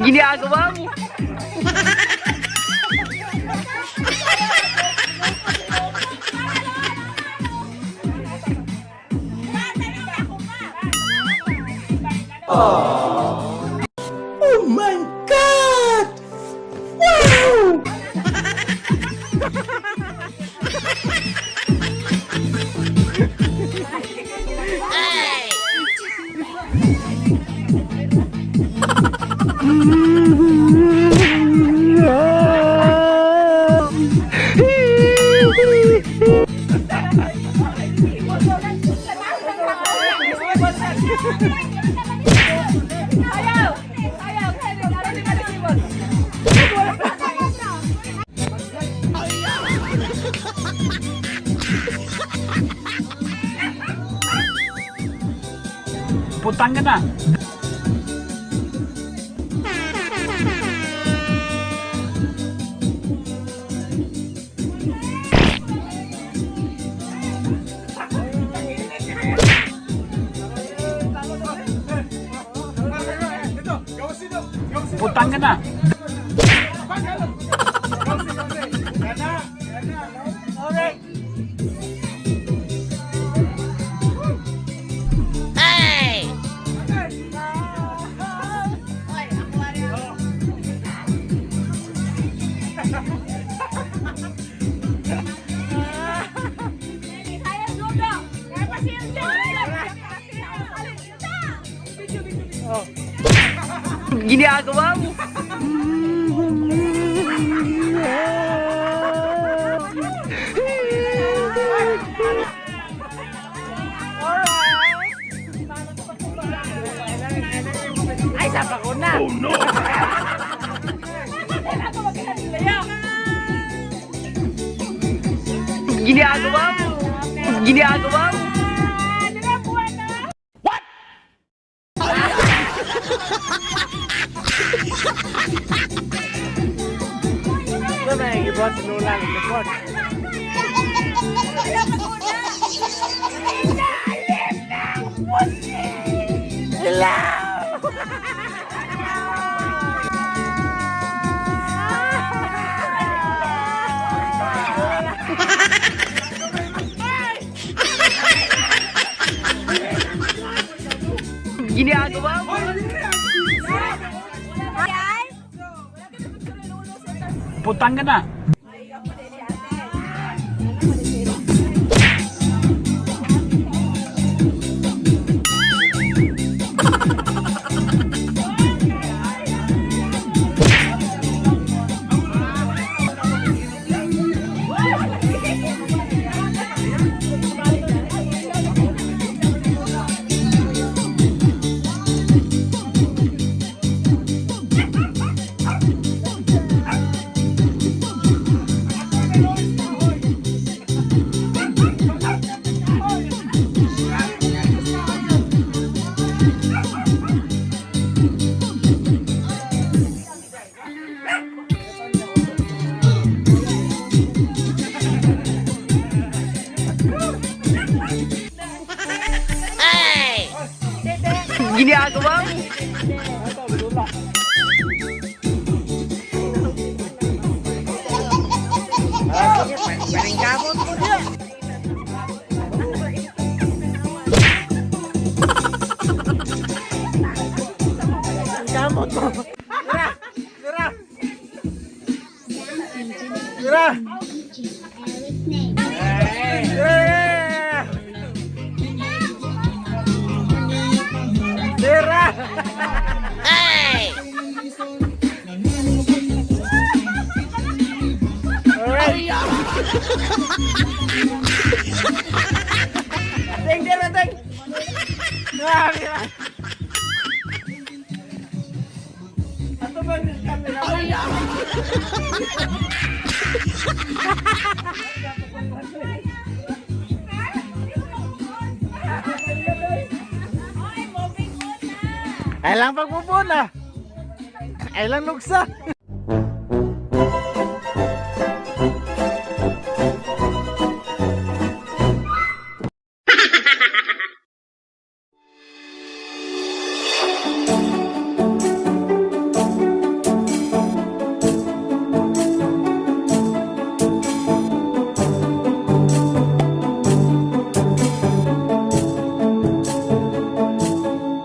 Ginagawa mo. Oh my God! Wow! Ayaw! Ayaw! Putang na. Putang na. Ginagawa mo. Ay, sapa ko na! Oh no. Ginagawa mo. Ginagawa mo. Ito na yung ibot, sinulang, ibot. Ginagawa mo. Putang na. Ginagawa mo. Paningkamot mo niya! Paningkamot mo! Tira! Tira! Tira! Tira! Tira! Alright! Ting, tira, ting! Tira, tira! Ato ba yung camera? Ay lang pagpupuna. Ay lang lugsa.